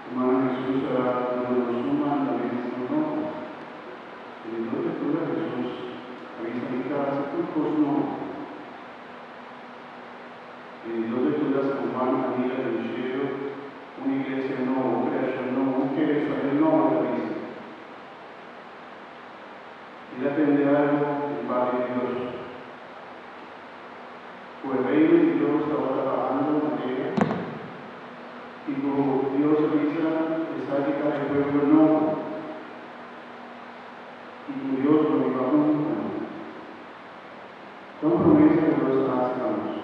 Hermano, Jesús a duna nos un mandamentu nobo. Den e dos lectura Jesús a bisa mi ta haci tur cos nobo. Den e dos lectura San Juan a mira den cielo un iglesia nobo, un creacion nobo, un Jerusalén nobo ta bisa. El a tende algo di parti di Dios. Ku e Reino di Dios tabata bahando na tera i ku Dios a bisa esaki ta e pueblo nobo i ku Dios lo biba huntu ku nan. Ta un promesa ku Dios a hasi pa nos,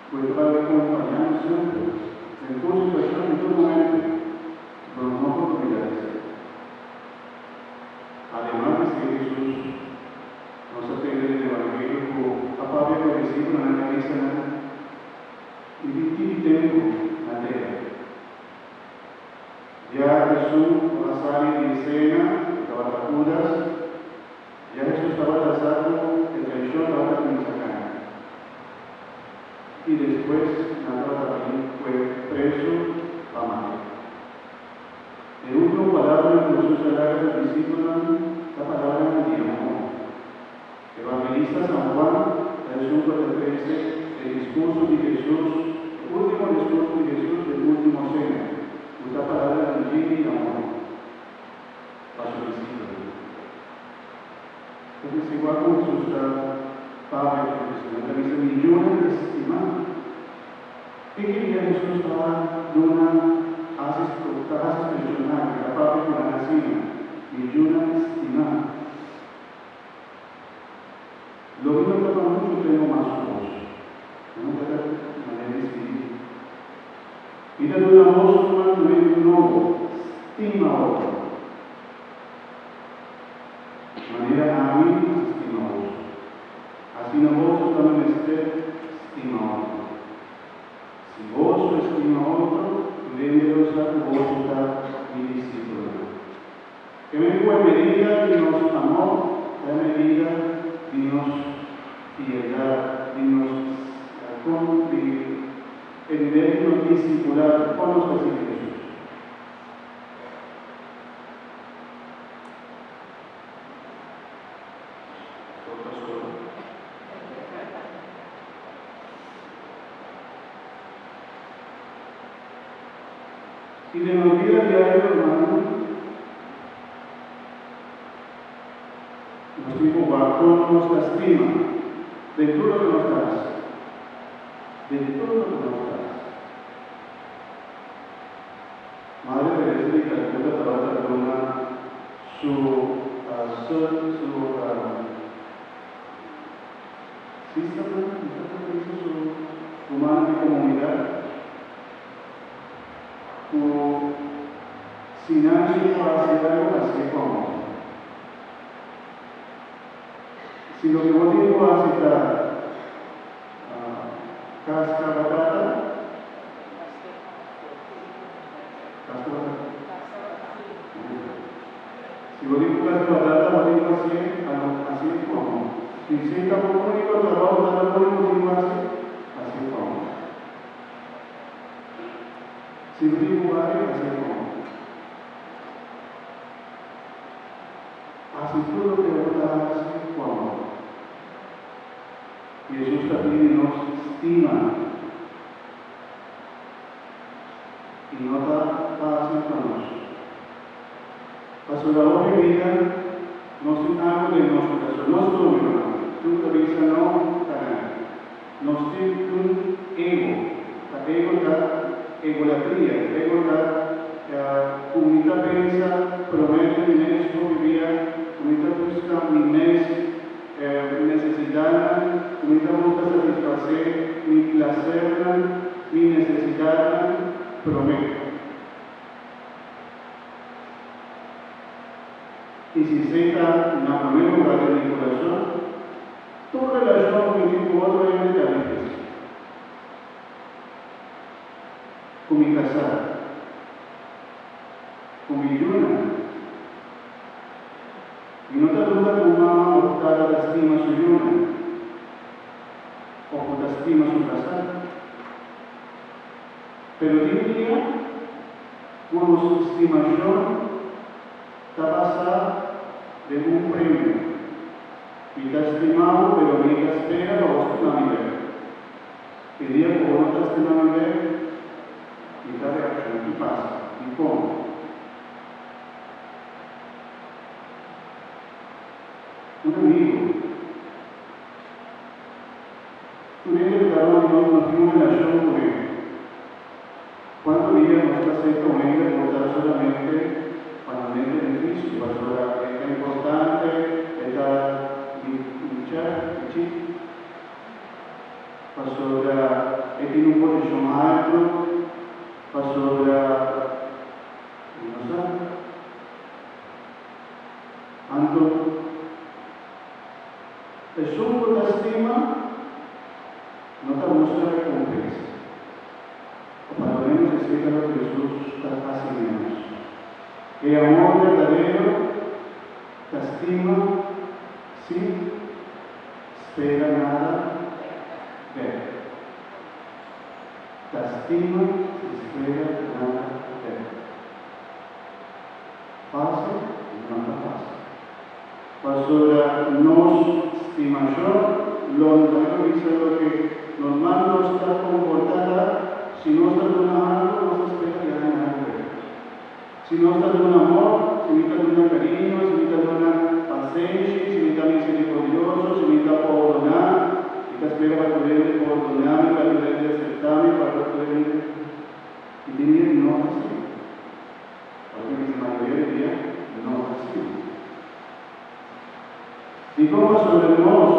ku e ta bai kompañá nos semper, den tur situashon i tur momentu, pero nos no por lubidá esei. Ademas di esei Hesus nos a tende den Evangelio ku a papia ku e disipelnan i a bisa nan, Mi tin tiki tempu na tera. Ya Hesus ku a sali di esena, ku tabata Hudas, ya Hesus tabata sa ku e traishon tabata kuminsá kana. I despues nan tabata bin kue presu pa mat'é. E último palabranan ku Hesus a laga su disipelnan ta palabranan di amor. Evangelista San Juan ta esun ku ta trese e diskurso di Hesus, e último diskurso di Hesus den Último Sena, ku ta palabranan yen di amor pa su disipelnan. Ta bisa igual ku Hesus ta papia ku disipelnan, ta bisa, Mi yunan estimá. Ke ki dia Hesus ta duna hasi ta hasi spreshon aki, ta papia ku nan asina, Mi yunan stimá. Lo mi no ta pa muchu tempu mas ku boso. Mi no ta ta manera di spiritu. Mi ta duna boso un mandamentu nobo, stima otro. Manera ami a stima boso. Asina boso ta mester stima otro. Si boso stima otro, tur hende lo sa ku boso ta mi disipelnan. E men ku e medida di nos amor ta e medida di nos fieldat, di nos kon di e nivel di nos disipulado, kon nos ta sigui Hesus. Por pastor. I den nos bida diario, rumannan, nos tin ku wak kon nos ta stima den tur loke nos ta hasi, den tur loke nos ta hasi. Madre Teresa di Calcuta tabata duna su su sisternan, mi ta por bisa su rumannan di comunidad, cu si nan tin cu haci algo, hacié cu amor. Si loke bo tin cu haci ta Casca batata. Casca batata. Si bo tin cu casca batata, bo tin cu hacié, hacié cu amor. Si esey ta bo unico trabao, ta lo unico bo tin cu haci, hacié cu amor. Si bo tin cu bari, hacié cu amor. Haci tur loke bo ta haci cu amor. Hesus ta pidi nos stima i no ta fácil pa nos. Pasobra hopi bia nos tin algu den nos kurason. Nos tur, mi ruman, tur ta bisa no ta gana. Nos tin un ego. Ta ego ta egolatria. Ego ta ku mi ta pensa promé den mi mes hopi bia ku mi ta buska mi mes Nesesidatnan ku mi ta buska satisfasé mi plasernan, mi nesesidatnan promé. I si esei ta na promé lugá den mi kurason, tur relashon ku mi tin ku otro hende ta difísil. Ku mi kasá, ku mi yunan. Mi no ta duda ku un mama òf tata ta stima su yunan òf ku ta stima su kasá. Pero tin dia ku nos stimashon ta basá den un premio. Mi ta stima bo, pero mi ta spera pa bo stima mi bèk. E dia ku bo no ta stima mi bèk, mi ta reakshoná. Ki pasa? Dikon? Un amigu. Tur hende ku ta rònt di nos no tin un relashon ku e. Kuantu dia nos ta acepta un hende por ta solamente pa nan mes beneficio, pasobra e ta importante, e ta mi chef, mi chief, pasobra e tin un posicion alto, pasobra mi no sa. Anto. Esun ku ta stima no ta buska rekompensa. O pa lo ménos esei ta loke Hesus ta hasi ménos. E amor berdadero ta stima sin spera nada bèk. Ta stima sin spera nada bèk. Fásil? No ta fásil. Pasobra nos stimashon lo no ta mihó bisa loke normal nos ta komportá ta, si nos ta duna algu, nos ta spera di haña algu bèk. Si nos ta duna amor, si mi ta duna kariño, si mi ta duna pasenshi, si mi ta miserikordioso, si mi ta pordoná, mi ta spera pa tur hende pordoná mi, pa tur hende aseptá mi, pa tur hende. I tin dia no ta asina. Pasobra mi bisa mayoria di dia no ta asina. Dikon pasobra nos,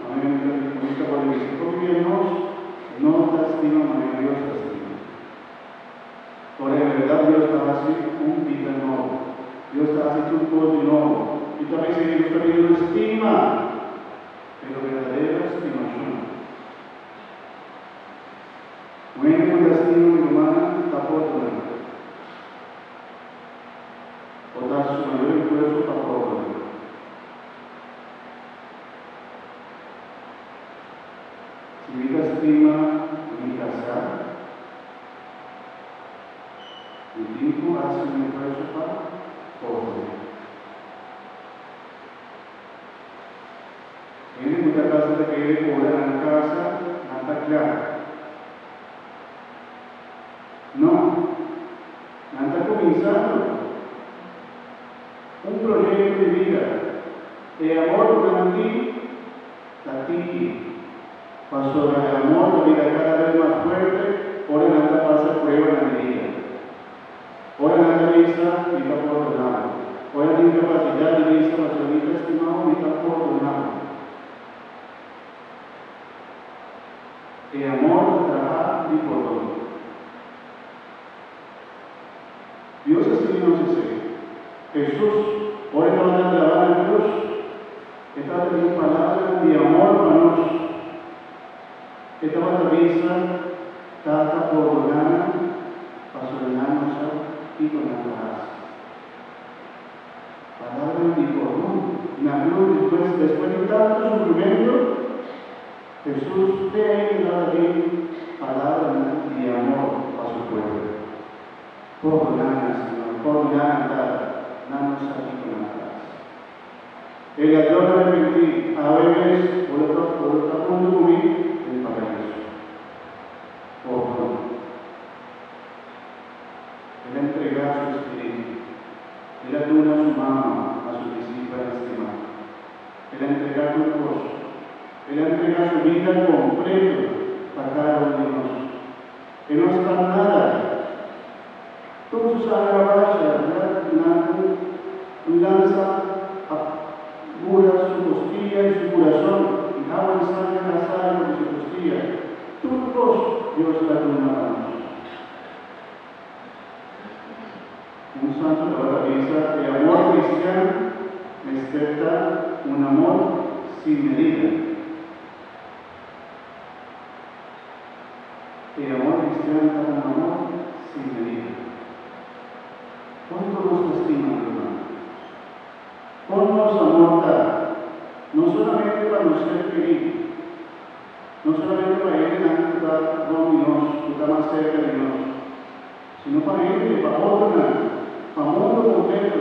manera mi ta mi ta por bisa, hopi bia nos no ta stima manera Dios ta stima. Ora en bèrdat Dios ta hasi un bida nobo. Dios ta hasi tur kos di nobo. I ta bisa ku nos ta bira una stima, pero berdadero stimashon. Un hende ku ta stima mi rumannan ta pordoná. O ta hasi su mayor esfuerso pa pordoná. Si mi ta stima mi kasá, mi tin ku hasi un esfuerso pa pordoná. Hende ku ta kasa ta kere ora nan kasa nan ta kla. No, nan ta kuminsando un proyekto di bida. E amor ku nan tin ta tiki, pasobra e amor ta bira kada bes mas fuerte ora nan ta pasa pruebanan di bida. Ora nan ta bisa, Mi ta pordoná bo. Ora tin kapasidat di bisa, Pasobra mi ta stima bo, mi ta pordoná bo. E amor ta traha di pordon. Dios a siña nos esei. Hesus, ora e tabata klabá na krus, e tabata tin palabranan di amor pa nos. E tabata bisa, Tata pordoná nan, pasobra nan no sa kiko nan ta hasi. Palabranan di pordon na krus despues despues di tantu sufrimentu, Hesus te ainda tabata tin palabranan di amor pa su pueblo. Pordoná nan, Señor, pordoná nan, Tata, nan no sa kiko nan ta hasi. E ladron a repentí, Awe mes bo lo ta bo lo ta huntu ku mi den Paraíso. Pordon. El a entregá su spiritu. El a duna su mama na su disipelnan stimá. El a entregá tur kos. El a entregá su bida kompleto pa kada un di nos. E no a spar nada. Tur su sanger a basha ya na un lansa a bura su kostia i su kurason, i awa di sanger a sali for di su kostia. Tur kos Dios ta duna pa nos. Un santu tabata bisa, E amor kristian mester ta un amor sin medida. E amor cristiano ta un amor sin medida. Cuanto nos ta stima nos ruman? Con nos amor ta, no solamente pa nos ser kerí, no solamente pa hendenan cu ta rond di nos, cu ta mas cerca di nos. Sino pa hende, pa otronan, pa mundo completo.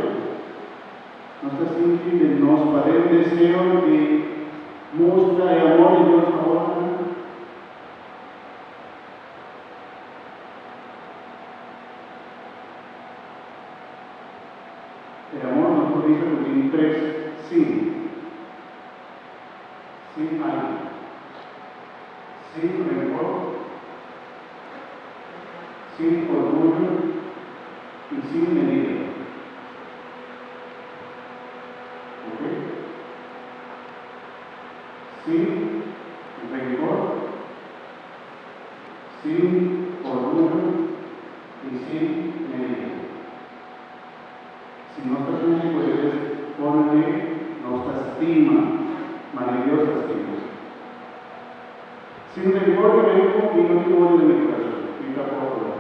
Nos ta sinti den nos paden deseo di mustra e amor di Dios pa otronan? E amor nos por bisa cu tin tres sin. Sin aire. Sin rencor. Sin orguyo y sin medida. Ok? Sin rencor, sin orguyo y sin medida. Si nos ta cumpli cu e tres forma ei, nos ta stima manera Dios ta stima. Sin rencor ke men cu mi no tin odio den mi curason, mi ta pordona.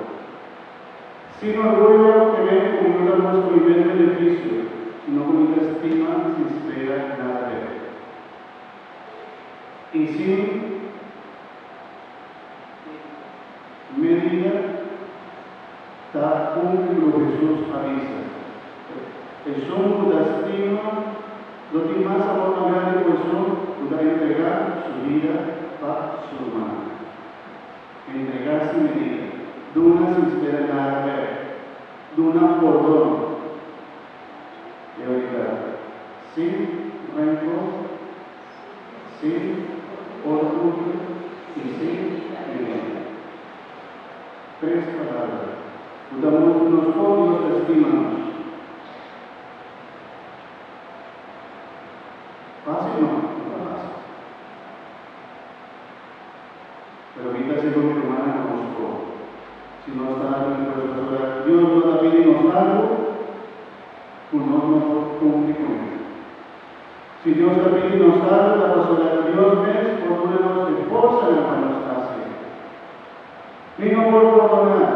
Sin orguyo ke men cu mi no ta busca mi mes beneficio, sino cu mi ta stima sin spera nada bek. Y sin medida ta cumpli cu loke Jesus a bisa, Esun cu ta stima lo tin mas amor mas grandi cu esun cu ta entregá su bida pa su ruman. Entregá sin medida, duna sin spera nada bek, duna pordon. E ahorita, sin rencor, sin orguyo i sin medida. Tres palabra cu ta mustra nos con Dios ta stima nos. Fácil? No, no ta fácil. Pero mi ta sigur mi rumannan cu nos por. Si nos ta haci un esfuerzo pasobra Dios no ta pidi nos algo cu nos no por cumpli cu ne. Si Dios ta pidi nos algo ta pasobra Dios mes por duna nos e forsanan pa nos haci. Mi no por pordoná.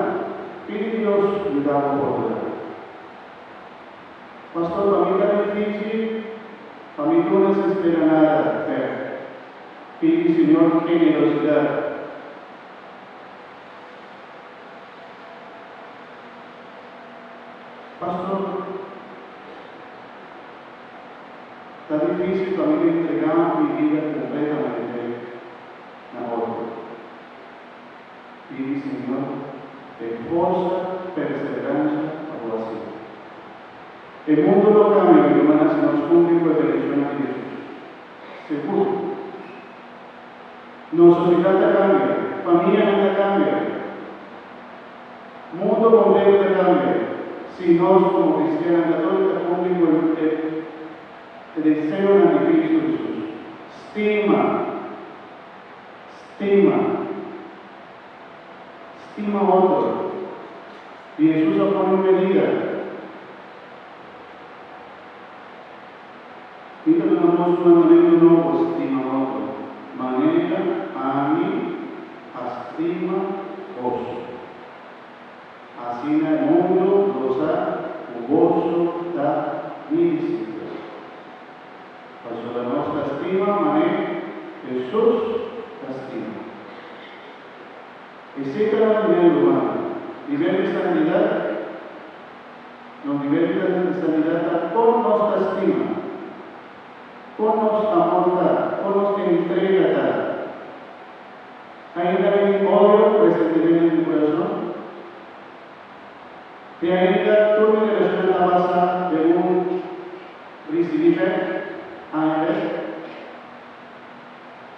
Pidi Dios yuda bo pordoná. Pastor, pa mi ta difícil pa mi duna sin spera nada bek. Pidi Señor generosidad. Pastor, ta difícil pa mi entregá mi bida completamente na otro. Pidi Señor e forsa, perseveransha pa bo hasié. E mundu lo kambia, mi rumannan, si nos kumpli ku e bendicionnan di Hesus. Sigur. Nos sosiedat ta kambia, famianan ta kambia, mundu kompleto ta kambia si nos komo kristiannan katólika kumpli ku e deseonan di Kristu Hesus. Stima. Stima. Stima otro. I Hesus a pone un medida. Mi ta duna bos un mandamentu nobo, stima otro, manera ami a stima boso. Asina e mundu lo sa ku boso ta mi disipel. Pasobra nos ta stima manera Hesus ta stima. Esei ta nos nivel, ruman. Nivel di santidat. Nos nivel di santidat ta kon nos ta stima, kon nos amor ta, kon nos entrega ta. Ainda mi tin odio, resentimiento den mi kurason? Te ainda tur mi relashonnan ta basá den un risibí bèk, haña bèk?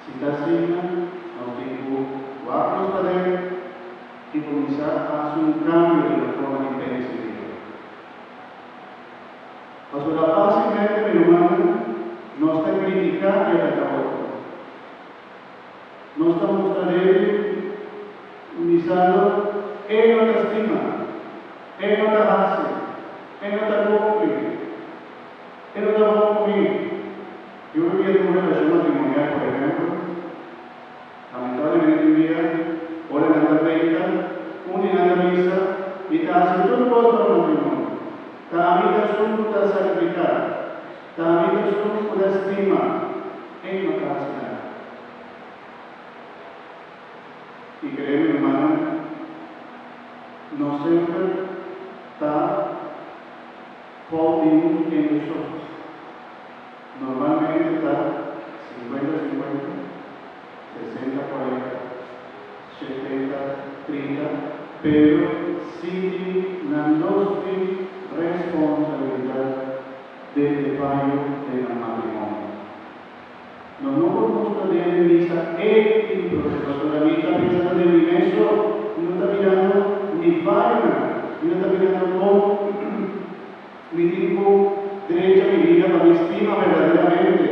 Si ta asina, nos tin ku wak nos paden i kuminsá hasi un kambio den nos forma di pensa i biba. Pasobra fásilmente, mi rumannan, nos ta kritiká i ataká otro. Nos ta mustra débil bisando, E no ta stima, e no ta hasi, e no ta kumpli, e no ta bon ku mi. Yo vivia den un relashon matrimonial, por ehempel. Lamentablemente un dia, ora nan ta pleita, un di nan ta bisa, Mi ta hasi tur kos pa mi matrimonio. Ta ami ta esun ku ta sakrifiká. Ta ami ta esun ku ta stima. Ei no ta hasi nada. I kree mi, rumannan, No semper ta fout di un hende so. Normalmente ta 50-50, 60-40, 70-30, pero si nan dos tin responsabilidat den e fayo den nan matrimonio. Nos no por mustra den e misa e tin problema, pasobra mi ta pensando den mi mes so, mi no ta mirando mi fayonan, mi no ta mirando kon mi tin ku drecha mi bida pa mi stima berdaderamente.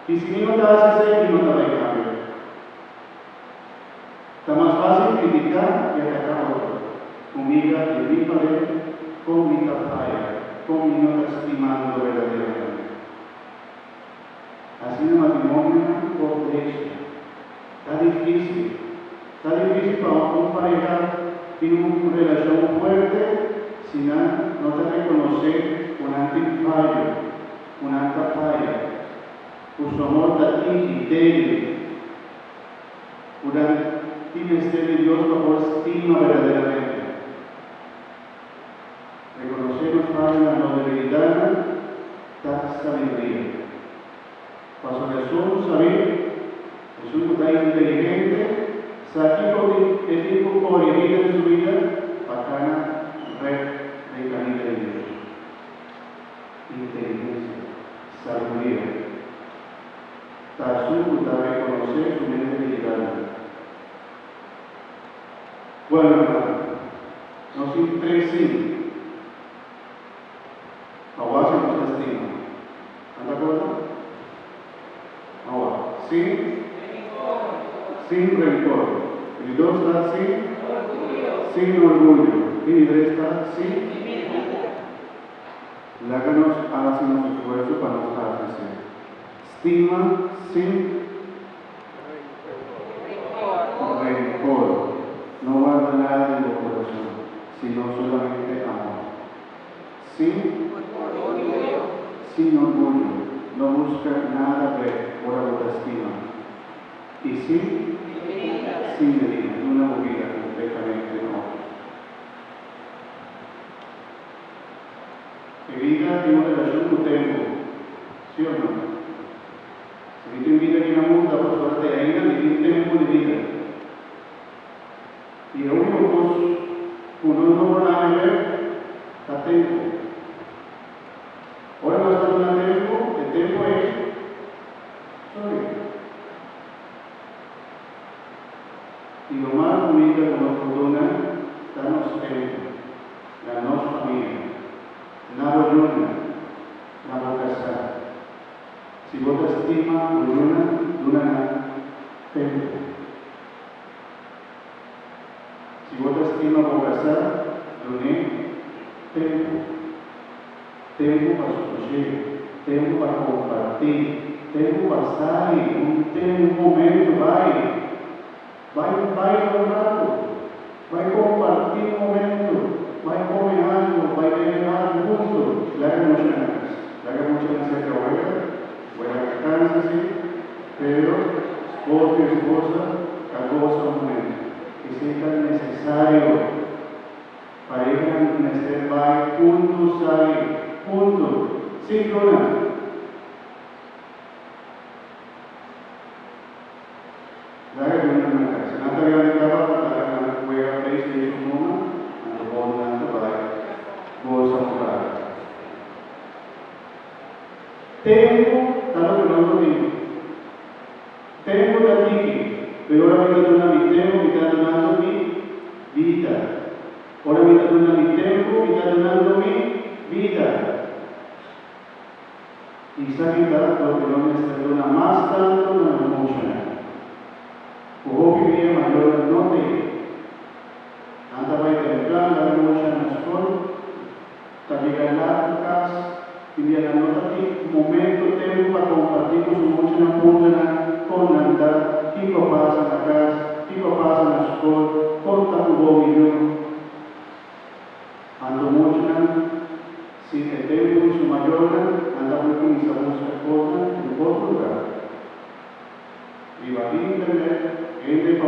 I si mi no ta hasi esei, mi no ta bai kambia. Ta mas fásil kritiká i ataká otro. Ku mira di mi paden kon mi ta faya, kon mi no ta stimando berdaderamente. Asina matrimonionan por drecha. Ta difísil. Ta difísil pa un pareha tin un relashon fuerte si nan no ta rekonosé ku nan tin fayo, ku nan ta faya, ku su amor ta tiki, débil, ku nan tin mester di Dios pa por stima berdaderamente. Rekonosé nos fayonan, nos debilidatnan, ta sabiduria. Pasobra esun sabí, esun ku ta inteligente, sa kiko e tin ku korigí den su bida pa kana rèk den kaminda di Dios. Inteligensia, sabiduria, ta esun ku ta rekonosé su mes debilidatnan. Bueno, hermano, nos tin tres sin. Awa si nos ta stima. Nan ta acorda? Awa. Sin? Sin rencor. Y di dos ta sin? Sin orguyo. Y di tres ta sin? Laga nos haci nos esfuerzo pa nos haci esey. Stima sin rencor. No warda nada den bo corazon, sino solamente amor. Sin orguyo. Sin orguyo. No buska nada bek ora bo ta stima. I sin Sin medida. Duna bo bida kompletamente na otro. E bida tin un relashon ku tempu, si o no? Si mi tin bida aki na mundu ta pasobra te ainda mi tin tempu di bida. I e úniko kos ku nos no por haña bek ta tempu. Ora nos ta duna tempu, e tempu ei sori. I lo mas bunita ku nos por duna ta nos tempu na nos famia, na bo yunan, na bo kasá. Si bo ta stima bo yunan, duna nan tempu. Si bo ta stima bo kasá, dun'é tempu. Tempu pa skuch'é, tempu pa kompartí, tempu pa sali, un tempu, un momentu, bai, bai baila un ratu, bai kompartí un momentu, bai kome algu, bai bebe algu huntu. Laga mucha na kas, laga mucha na serka wela, wela ka kansa sí, pero esposo i esposa ta gosa un momentu. Esei ta nesesario. Parehanan mester bai huntu sali huntu, sin luna. Laga luna na kas. Nan ta grandi kaba pa laga nan wega PlayStation numa, anto bon nan ta bai gosa un rato. Tempu ta loke nos no tin. Tempu ta tiki, pero ora mi ta duna mi tempu mi ta dunando mi bida. Ora mi ta duna mi tempu mi ta dunando mi bida. I esaki ta loke nos mester duna mas tantu na nos muchanan. Ku hopi bia mayornan no ta ei. Nan ta bai tempran laga mucha na skol, ta yega lat na kas i bia nan no ta tin momento tempu pa kompartí ku su muchanan puntanan kon nan ta, kiko a pasa na kas, kiko a pasa na skol, kon ta ku bo mi yu. Anto muchanan sin e tempu di su mayornan nan ta por kuminsá buska kosnan den otro lugar. Riba internet hende pa.